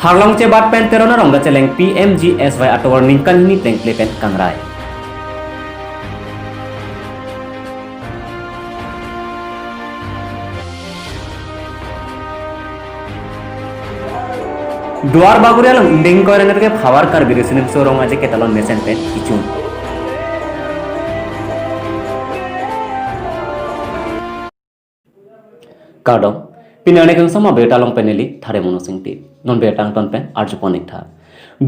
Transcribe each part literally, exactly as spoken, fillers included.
Harlongche bat pen Teron arong kacheleng P M G S Y atovar ningkan hini plengple pen kangrai. Duarbagori along ingdeng ingkoi ra nerkep havar Karbi Riso Nimso Rong Aje ketalon mesen pen kechun. Kardom, pini arni kangsam abirta along pen neli Thare Mono Singti. Non birta angton pen arjupon ik tha.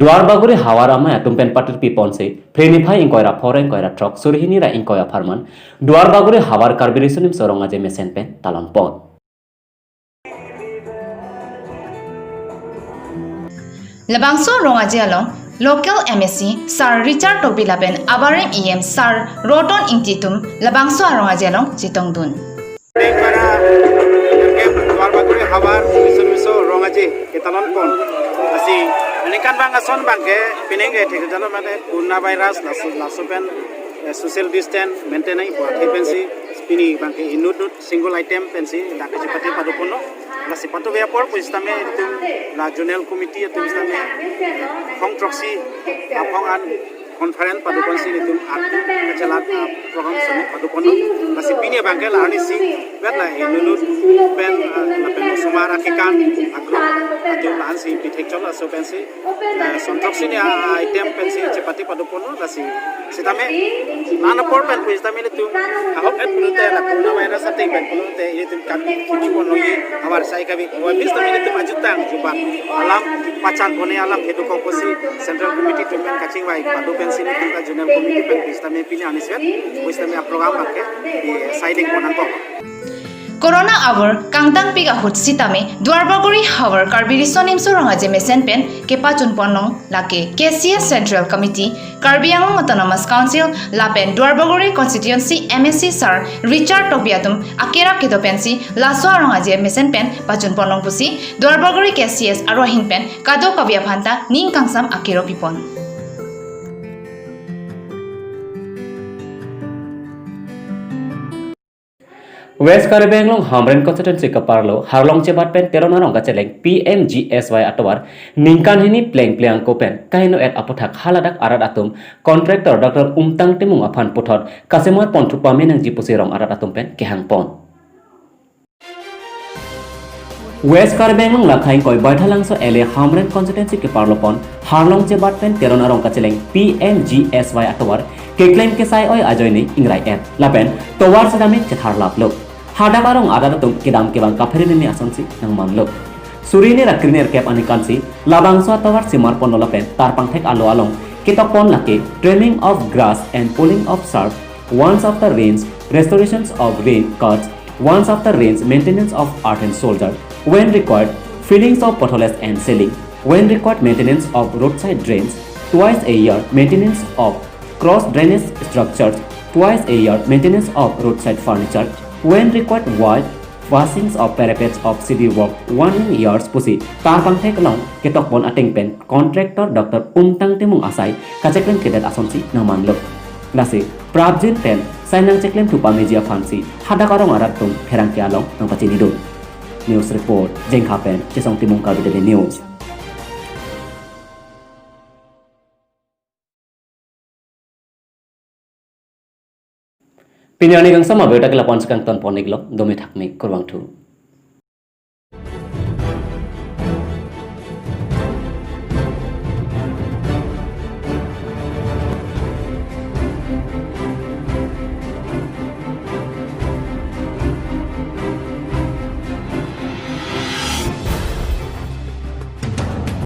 Duarbagori havar amei atum pen patirpi ponsi, Phre niphai ingkoi ra pho ra ingkoi ra throk, suri hini ra ingkoi apharman, Duarbagori havar Karbi Riso Nimso Rong Aje mesen pen talon pon. Labangso Rong Aje along local M A C Sir Richard Tokbi lapen abarim E M Sir Roton Ingti atum labangso arong aje along chetongdun. Para Duarbagori havar Riso Nimso Rong Aje ketalon pon. Lasi ningkan bang ason abangke pining ke thek jalo mane coronavirus laso laso pen, eh, social distance maintain nangji pu athe pensi pini abangke inut inut single item pensi dak kachepate padoponlo. Lasi patuve apor pusitame itum la zonal committee atum sitame phong throksi aphong an conference padoponsi itum atum kachelat, ah, program sitame padoponlo. Lasi pini abangke la arnisi vet la inut inut pen, ah, lapen osomar akekan agro atum la ansi pithek chom laso pensi, eh, son throksi hini, ah, item pensi chepate padoponlo. Lasi sitame la-an apor pen pusitame ilitum ahok et pulote la coronavirus ateng pen pulote ilitum kami kimi ponlongji havar sai kami. Oi, pusitame ilitum ajutang jubat alam pachan bone alam hedu kok pusi Central Committee atum pen kachingvai pado pensi ilitum ta Zonal Committee pen pusitame pini arnisi vet pusitame aprogram abangke di siding pon nangkok. Corona avar kangtangpik ahut sitame Duarbagori havar Karbi Riso Nimso Rong Aje mesen pen kepachun ponlong lake K C S Central Committee, Karbi Anglong Autonomous Council lapen Duarbagori Constituency M A C Sir Richard Tokbi atum akerap kedo pensi laso arong aje mesen pen pachun ponlong pusi Duarbagori K C S arohin pen kadokave aphanta ning kangsam akero pipon. West Karbi Anglong Hamren Constituency keparlo Harlongche bat pen Teron arong kacheleng P M G S Y atovar ningkan hini plengple angko pen kaheno et aputhak haladak arat atum contractor Doctor Umtang Timung aphan puthot kasemar pon thu pame nangji pusi rong arat atum pen kehang pon. West Karbi Anglong lakha ingkoi Baithalangso L A Hamren Constituency keparlo pon Harlongche bat pen Teron arong kacheleng P M G S Y atovar keklem kesai oi ajoine ingrai et lapen tovar sitame chetharlaplo. Hadak arong arat atum kedam kevang kaphere nini asonsi nangmanlo. Suri hini ra kre nerkep aningkansi labangso atovar semar ponlo lapen tarpangthek alo along ketok pon lake trimming of grass and pulling of shrubs, once after rains, restorations of rain cuts, once after rains, maintenance of earthen shoulder, when required, fillings of potholes and sealing, when required, maintenance of roadside drains, twice a year, maintenance of cross drainage structures, twice a year, maintenance of roadside furniture, when required, white washings of parapets of C D work one in years pusi tarpangthek along ketok pon ateng pen contractor Doctor Umtang Timung asai kacheklem kedet asonsi nangmanlo. Lasi prapjin pen sai nangcheklem thu pameji aphansi hadak arong arat atum pherangke along nangpachinidun. News report, Jengkha pen Chesong Timung, Karbi Daily News. Pini arni kangsam abirta ke la-an si kangton pon iklo, dome thakme, kurvangthu.